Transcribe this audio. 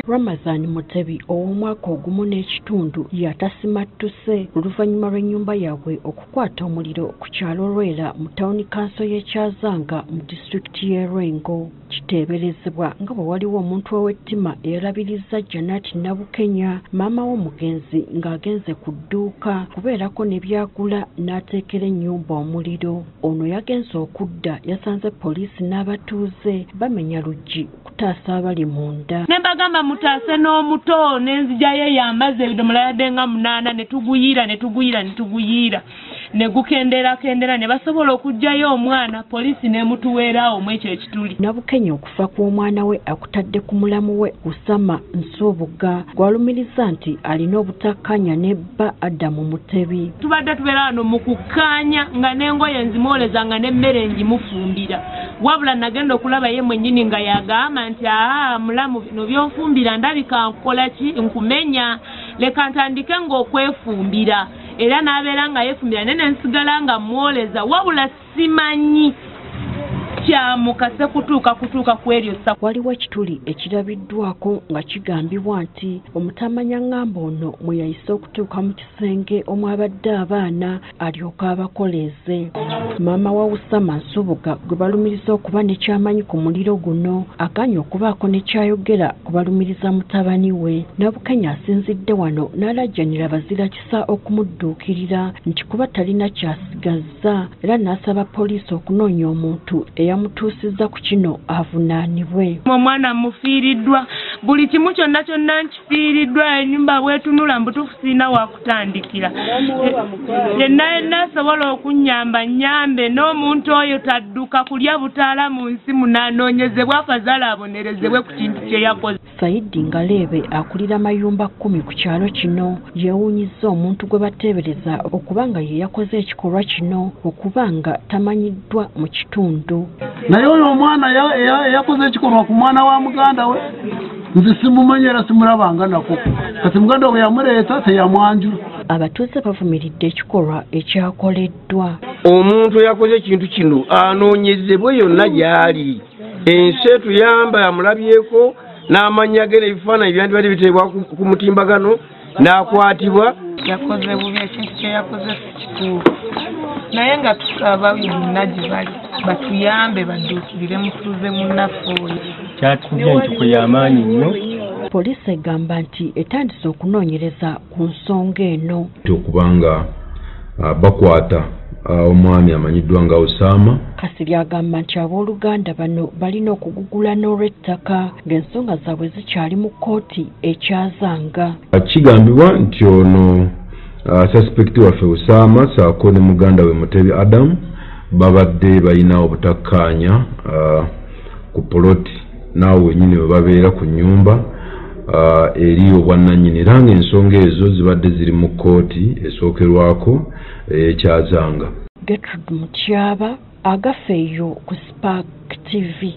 Ramazan Mutebi ow'omwaka ogumu n'ekitundu yatasimattuse oluvannyuma lw'ennyumba yaabwe okukwata omuliro ku kyalo Lwera mu tawuni kanso y'e Kyazanga mu disitulikiti y'e Lwengo. Kiteeberezebwa nga bwe waliwo omuntu ow'ettima eyalabirizza Janat Nabukenya, maama w'omugenzi, ng'agenze ku dduuka kubeerako ne byagula n'ateekera ennyumba omuliro. Ono yagenze okudda yasanze poliisi n'abatuuze bamenya luggi kutaasa abali munda. Ne mbagamba mutaase n'omuto n'enzija ye yamazzi ebidomola yadde nga 8 ne tuguyiira ne tuguyiira ne tuguyiira ne gukendera kendera ne basobola okuggyayo omwana, poliisi n'emutuweeraawo mu ekyo ekituli. Nabukenya okufa kw'omwana we akutadde ku mulamu we Usama Nsubuga gw'alumiriza nti alina obutakkaanya ne bba Adamu Mutebi. Tubadde tubeera wano mu kukkaanya nga n'engoye nzimwoleza nga n'emmere ngimufumbira, wabula nagenda okulaba ye mwennyini nga yagamba nti aa mulamu bino by'onfumbira ndabika nkukola ki, nkumenya, leka ntandike ng'okwefumbira. Era n'abeera nga yeefumbira naye nensigala nga mwoleza, wabula simanyi kyamukase kutuuka ku eryo ssa. Waliwo ekituli ekirabiddwako nga kigambibwa nti omutamanya ŋŋamba ono mwe yayise okutuuka mu kisenge omwabadde abaana alyoke abakoleeze. Maama wa Usama Nsubuga gwe balumiriza okuba ne kyamanyi ku muliro guno agaanye okubaako ne kyayogera ku balumiriza mutabani we. Nabukenya asinzidde wano n'alajjanira bazirakisa okumudduukirira nti kuba talina kyasigazza, era n'asaba poliisi okunoonya omuntu eyamutuusizza ku kino avunaanibwe. Omwana mufiiriddwa, buli kimu kyonna kyonna nkifiiriddwa, ennyumba bwetunula mbutuufu sirina wakutandikira. Yenna yenna asobola okunnyamba nnyambe, n'omuntu oyo tadduka kulya butaala mu nsi munaanoonyezebwa afazaala abonerezebwe ku kintu kye yakoze. Saidi Ngaleebe akulira mayumba 10 ku kyalo kino yeewuunyizza omuntu gwe bateebereza okuba nga ye yakoze ekikolwa kino okuba nga tamanyiddwa mu kitundu. Naye oyo omwana yakoze ekikolwa ku mwana wa muganda we nze simumanyi era simulabanga nako, kati muganda we yamuleeta teyamwanjula. Abatuuze bavumiridde ekikolwa ekyakoleddwa. Omuntu eyakoze ekintu kino anoonyezebwe yonna gy'ali, ensi etuyamba yamulabyeko n'amannya ge n'ebifaananyi byandibadde biteebwa ku mutimbagano n'akwatibwa. Yakoze bubi, ekintu kye yakoze si kituufu, naye nga tusaba yonna gye bali batuyambe badduukirire mutuuze munnaffe oyo. Kyatubye entuko y'amaanyi nnyo. Poliisi egamba nti etandise okunoonyereza ku nsonga eno. Okubanga bakwata omwami amanyiddwa nga Usama. Kasirye agamba nti abooluganda bano balina okugugula n'olw'ettaka ng'ensonga zaabwe zikyali mu kkooti ekyazanga. Kigambibwa nti ono suspect waffe Usama ssaako ne muganda we Mutebi Adam babadde balina obutakkaanya ku poloti naawe wennyini we babeera ku nnyumba eri obwannannyini, era ng'ensonga ezo zibadde ziri mu kkooti esookerwako ekyazanga. Gertrude Mutyaba, Agafeeyo ku Spark TV.